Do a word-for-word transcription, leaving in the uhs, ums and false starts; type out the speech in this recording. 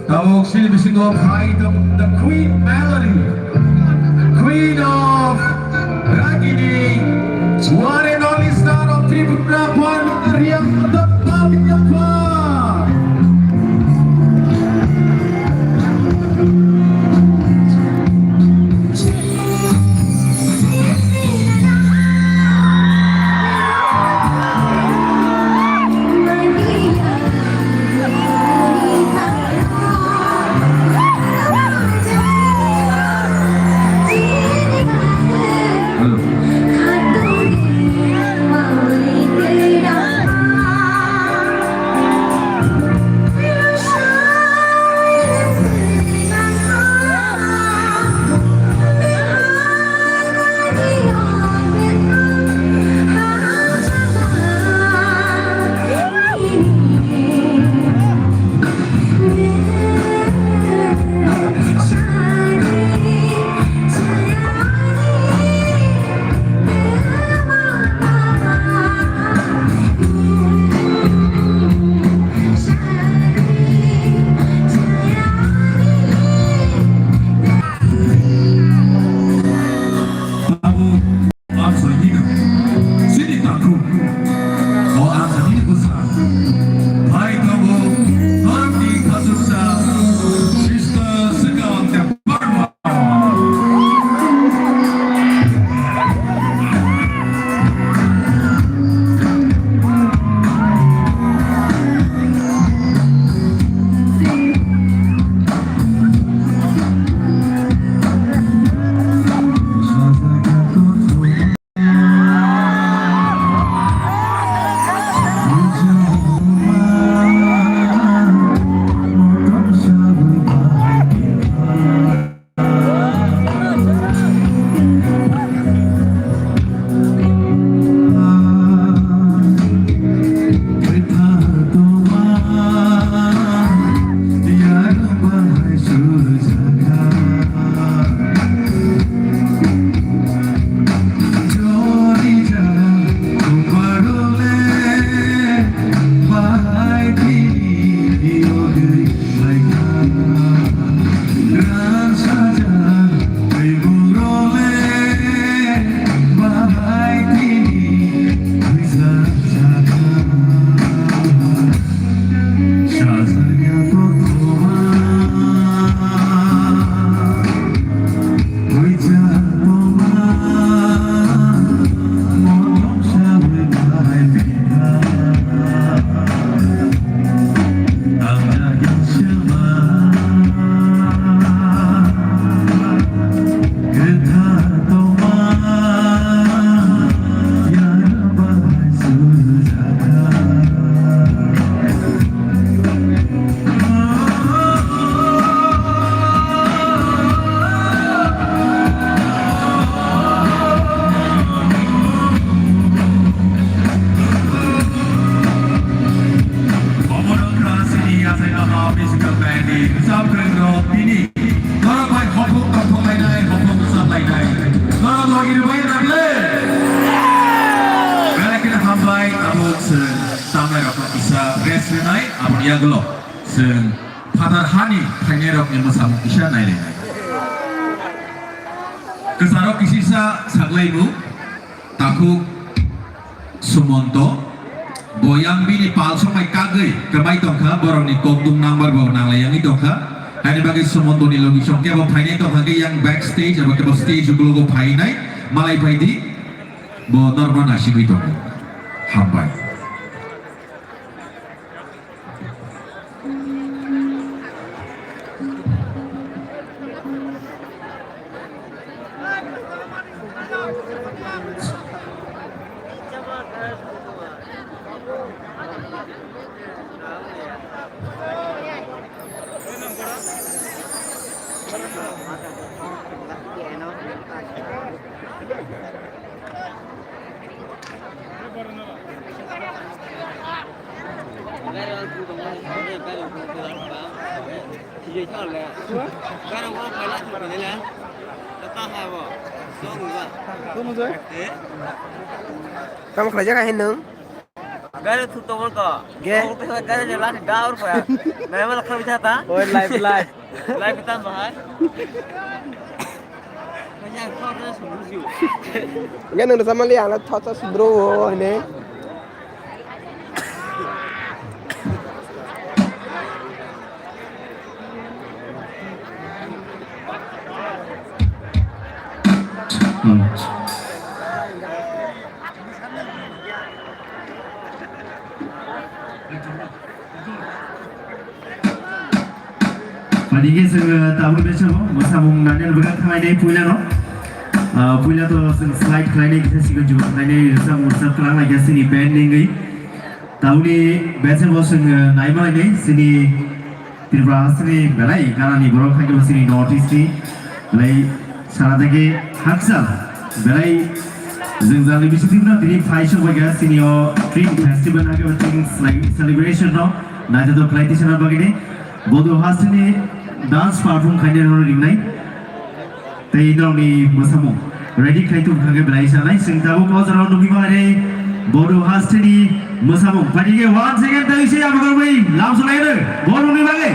Tabuk chini bisingo phai the, the Queen Melody, Queen of Ragini, one and only star of Tripura, Pon Riang the Pamyapa. Abo aswk hino chini takhuk. O aswk hino bwsa. Hai tongo norokni khachuksa Sister Swkang Debbarma. Omono Krasini yachaino ha musical band ni rwchapkwrwng rok tini norok bai hophok tongthok lainai, hophok rwchap lainai. Norok logi rwbai rwna ble. Belai kheno hambai, abo chwng tamnai rokno kisa rest rwnai, aboni yagulo chwng phatar hani phainai rokni mwsamung kisa nailainai. Kwcharo kisisa saklaibu. Takhuk Sumonto, bo yang bini pal songbai kagwi kwbai tongkha, borokni kokdung number bo nanglaiyangi tongkha. Haini bagwi Sumontoni logi song kebo phainai tongkha khe yang back stage abo kebo stage uklogo phainai, malai phaidi, bo norokno nasigwi tongo. Hambai. Tamo khlaijak hai nwng? Gari thuk tongol ko. Ge. Tongol ko gari je lati daur pa. Nai mala khabi thata. Oi, live, live. Live tan bahar. Nge nang sama li ala thot thot bro hene. Phaidi khe chwng tabuk besa bo mwsamung nani rwkha khlainai puila no. Ah, puila to chwng slide khlainai kisa sikon jubo khlainai rwchap mwchap kwlang lai kha chini band ni wngwi. Tabukni besa bo chwng naima lainai chini Tripura hasteni belai ganani borok hai khe chini North East ni belai sana theke hakchal belai jwng jalni bisingtwi no tini phai sok bai kha chini o Film Festival hai khe Film Celebration no naithotok khlai tisana bagini Bodo hasteni dance perform khainai rok ringnai. Tei norokni mwsamung ready khlai tong thangkhe belai sanai. Chwng tabuk o jorao nugwi manai Bodo hasteni mwsamung. Phaidi khe one second tei se abo bai lam salai rw. Bol rwni bagwi.